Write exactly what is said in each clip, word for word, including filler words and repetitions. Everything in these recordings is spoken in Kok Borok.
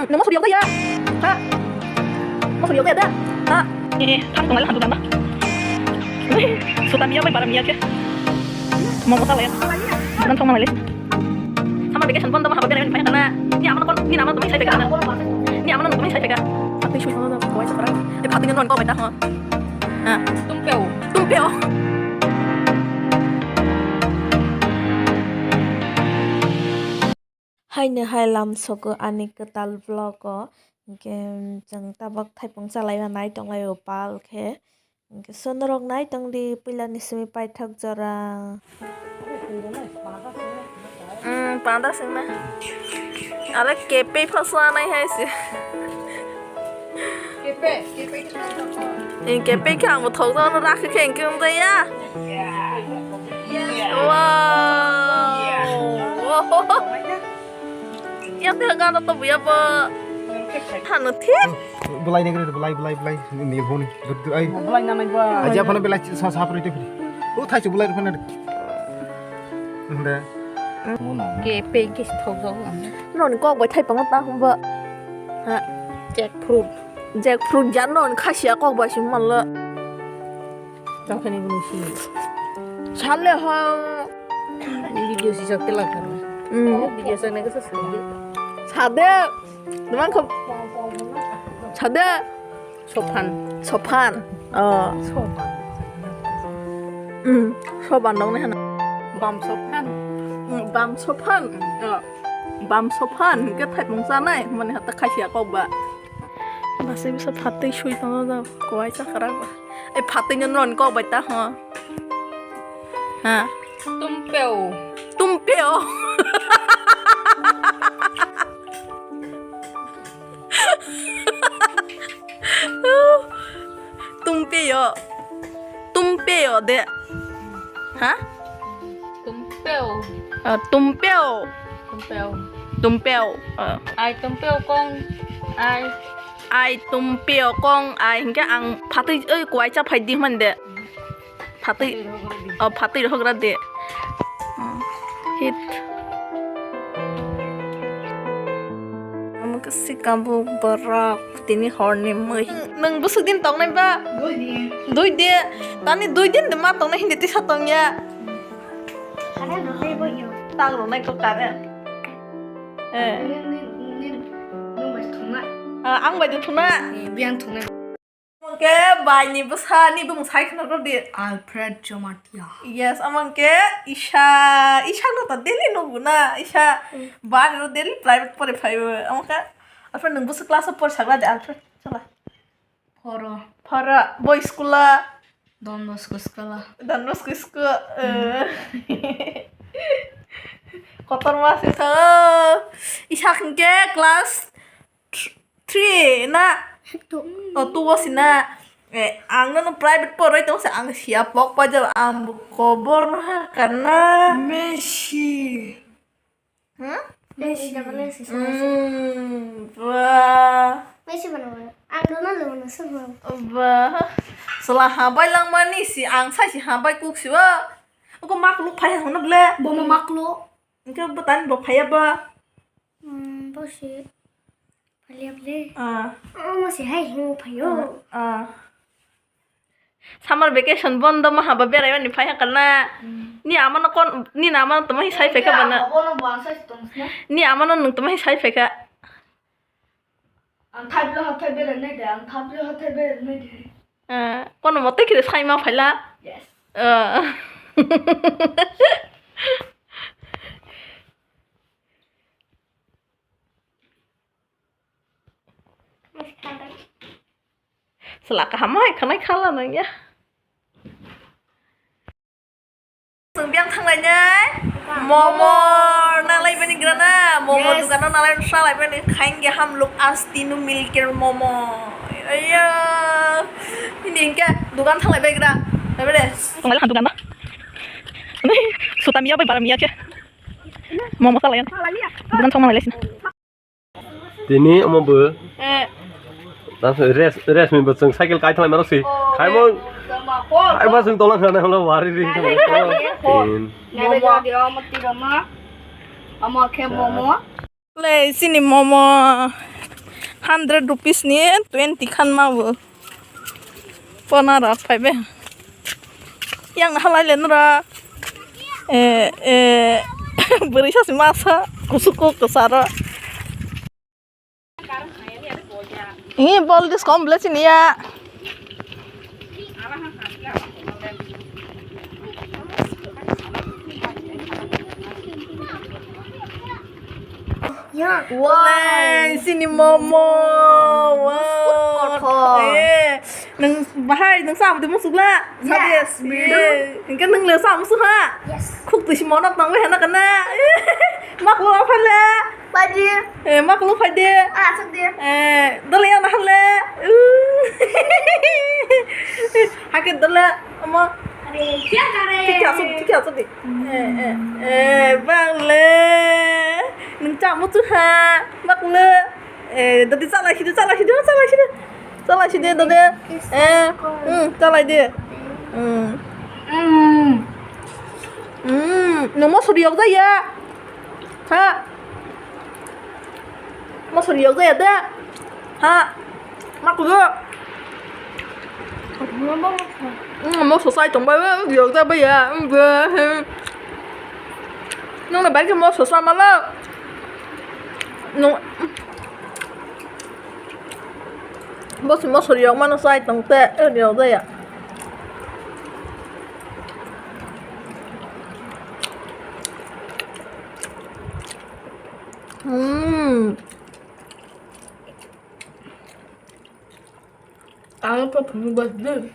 Nang masuk dia ya? Ha? Masuk dia ya? Ha? Eh, eh, ha, tong lai, ha, tong lai. Suta mia bai bara mia ke. Momo ta lai. Nang tong lai. Summer vacation bondo ma haba berai bai kana. Ni amano kon, ni amano tumai sai kana. Ni amano tumai sai ka. Phatwi sui thono, kowai sakra. E phatwi nang kok bai ta ho. Ha. Tumpeo. Tumpeo. Haino hai lamsogo ani kwtal vlog o, hinkhe chwng tabuk thaipung chalaiwi nai tonglaio pal khe, hinkhe so norok nai tongdi puilani simi paithak jora. Umm, panda swngna. Aro kepe pha swnanai hai se. Kepe, kepe khe tongthok. Ee, kepe khe ang bo thokjagano rakhe khe hwnkhe wngya. Wow. Yang teh gana to buya bo. Hano thik. Belai negeri belai belai belai nil honi. Betul ai. Belai nanai ba. Aja phano belai sa sa puri te puri. O thai chu belai phano. Hende. Kepe khe thokjagano. Non kok bai thai pango ta hwnba. Ha. Jackfruit. Jackfruit jan non khasiya kok bai simi manlo. Takhani bunu si. Sale ha. Video si sak tela kar. Hmm. Video sa ne kasa sale. Sade. Demang kho. Sade. Sophan. Sophan. Oh. Sophan. Hmm. Sophan dong ne hana. Bam sophan. Hmm, bam sophan. Oh. Bam sophan ke thai mung sanai mane hata khasiya kok ba. Basi bisa phatwi sui tongno da, kowai chakra ba. E phatwi no non kok bai ta ho. Ha. Tumpeo. Tumpeo. Tumpeo. Tumpeo de. Ha? Tumpeo. Ah, tumpeo. Tumpeo. Tumpeo. Ah. Ai tumpeo kong. Ai. Ai tumpeo kong. Ai hingke ang phatwi oi kuai cha phai di hman de. Phatwi. Oh, phatwi rogra de. Hmm. Hit. Amo khe sikambuk borok tini horni mui. Nwng bwswk din tongnai ba? Dui din. Dui din. Tani dui din de ma tongnai hindi tisa tongya. Karen rwnai bo yo. Tang rwnai ko karen. Eh. Ni, ni, ni, nwng bai thungna. Ah, ang bai de thungna. Eh, biyang thungnai. Omo khe bai ni bwsa ni bumung sai khna rw di. Alfred Jamatia. Yes, omo khe Isa, Isa no ta daily nugo na, Isa. Hmm. Bari ro daily private pore phai o. Omo khe Alfred nwng bwswk class o pore sagra de Alfred? Chala. Phoro. Phoro. Bo school a? Don Bosco school a. Don Bosco school. Hmm. Eh. Kotor ma se sa. Isa hwnkhe class three na? Two. Oh, two o sina. Eh, ang nono private poroi tong se ang siya pok pa jao ang bo kobor ha kana. Messi. Hmm? Messi. Hmm, ba. Messi mana mana? Ang Ronaldo mana sama? Ba. Sela habai lang mani si ang sai si habai kuk si wa. Ako mak luk phai hang na ble. Bo ma mak luk. Engke bo tani bo phai ya ba. Hmm, bo si. Phalia ble. Ah. Oh, mo se hai hingo phaio. Ah, ah. Summer vacation bondo ma haba berai mani phai hakana. Hmm. Ni amano kon, ni na amano toma hi sai phaikha bana. Abono bangsa tong sna. Ni amano nung toma hi sai phaikha. Ang thaplo hathai berai nai de, ang thaplo hathai berai nai de. Ah, kono mote kire sai ma phaila. Yes. Ah. Sela kaham hai khanai khala nang ya. Sung biang thanglai nai. Momo nalai bani grana. Momo yes. Dukano nalai salai bani khain ge ham luk asti nu milker momo. Aya. Ini hingke dukan thanglai bai gra. Bai bai de. Thanglai han dukan ba. Suta miya bai bara miya ke. Momo salai. Dukan thong nalai sini. Tini omo bo. Eh. Rest, rest ni bo chwng cycle kai thanglai mano si. Oh, khaimo. Eh. Khaimo chwng tolang khana holo wari ri. Tin. Nebe jadi omo tirama. Omo khe momo. Le sini momo. Hundred rupees ni twenty khan ma bo. Pona rok phai be. Yang na halai le nura. Eh, eh, bwrwi sa si masa kusuk kuk kwsa ro. Ini bol dis kom bela sini ya. Ya. Wow. Sini momo. Wow. Kotor. Eh, nang bahai nang sa abdi musuk la. Yes, we do. Eh, engke nang le sa musuk ha. Yes. Khuk tu si monok tang hena kana. Mak lo apa le? Padi. Eh, mak lo padi. Ah, asuk di. Eh, dole yang nahal le. Hake dole ama. Are, kya kare? Thik asuk, thik asuk di. Eh, eh, eh, bang le. Nang cha musuk ha. Mak le. Eh, dadi chalai sidi, chalai sidi, chalai sidi. Chalai sidi, dadi. Eh, hmm, chalai di. Hmm. Hmm. Hmm, nung mo suri yok jaya. Ha? Mo suri yok jaya da. Ha? Mak lo. Hmm, mo sosai tong bai, yok jaya bai ya. Hmm, hmm. Nung na bai ke mo sosa malo. Nung. Bo si mosori rok mano chai tong te, eh, rok jaya. Hmm. Ang pa phunuk ba de.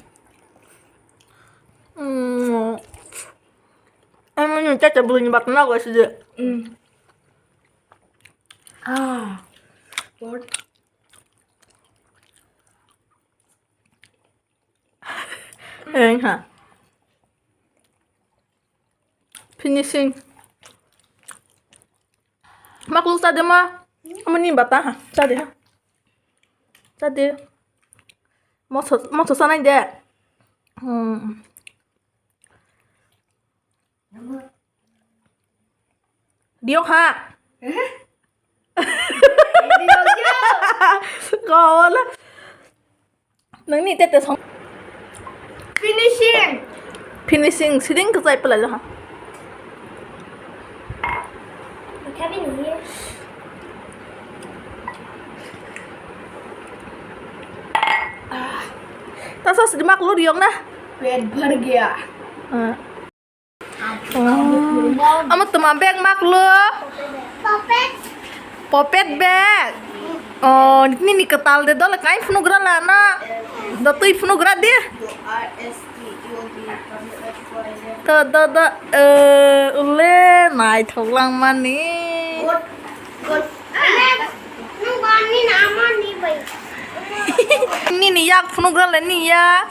Hmm. Ang ni cha cha bwlwini batna go si de. Hmm. Ah. What? Eng ha. Finishing. Mak lo cha de ma. Amoni bata ha. Cha de ha. Cha de. Moso, moso sanai de. Hmm. Diok ha. Kau lah. Nang ni tete song. Finishing. Finishing, siding ke sai pelai ha. Tasa sidi mak lo diok na. Pet bhar gaya. Ah. Oh. Amo tuma bag mak lo. Puppet. Puppet bag. Oh, nini kwtal de dole kai phunuk gra la na. Do twi phunuk gra de. To do do, eh, ule naithok lang mani. Nini yak phunuk gra le ni ya.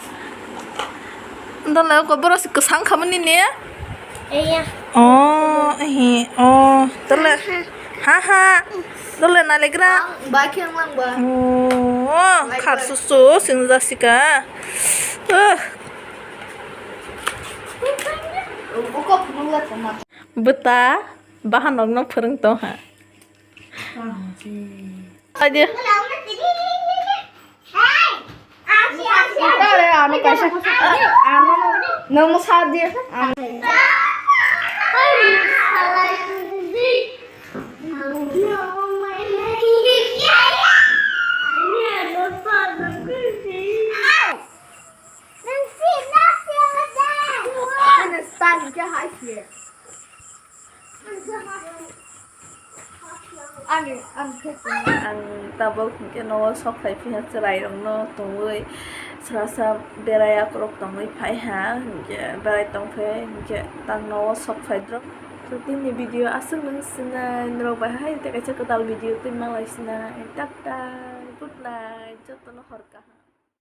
Dole ko boro si kwsang kha mani ni. Iya. Oh, eh, oh, dole. Ha ha. Dole na le gra. Ba khe lang ba. Oh, khar su su sing ja sika. Uh. Bwta bahanok no phwrwng tong ha. Adi. Tare ano kaisa, ano nang sa di. Ang tabuk hinkhe nogo sok phai phiya chwrairokno tongwi srasa berai akorok tongwi phaiha hinkhe berai tongphai hinkhe tang nogo sok phaidrop. To tini video aswk nung sinai norok bai hai tei kaisa kwtal video twi manglai sinai tata good night jotono hor kaham.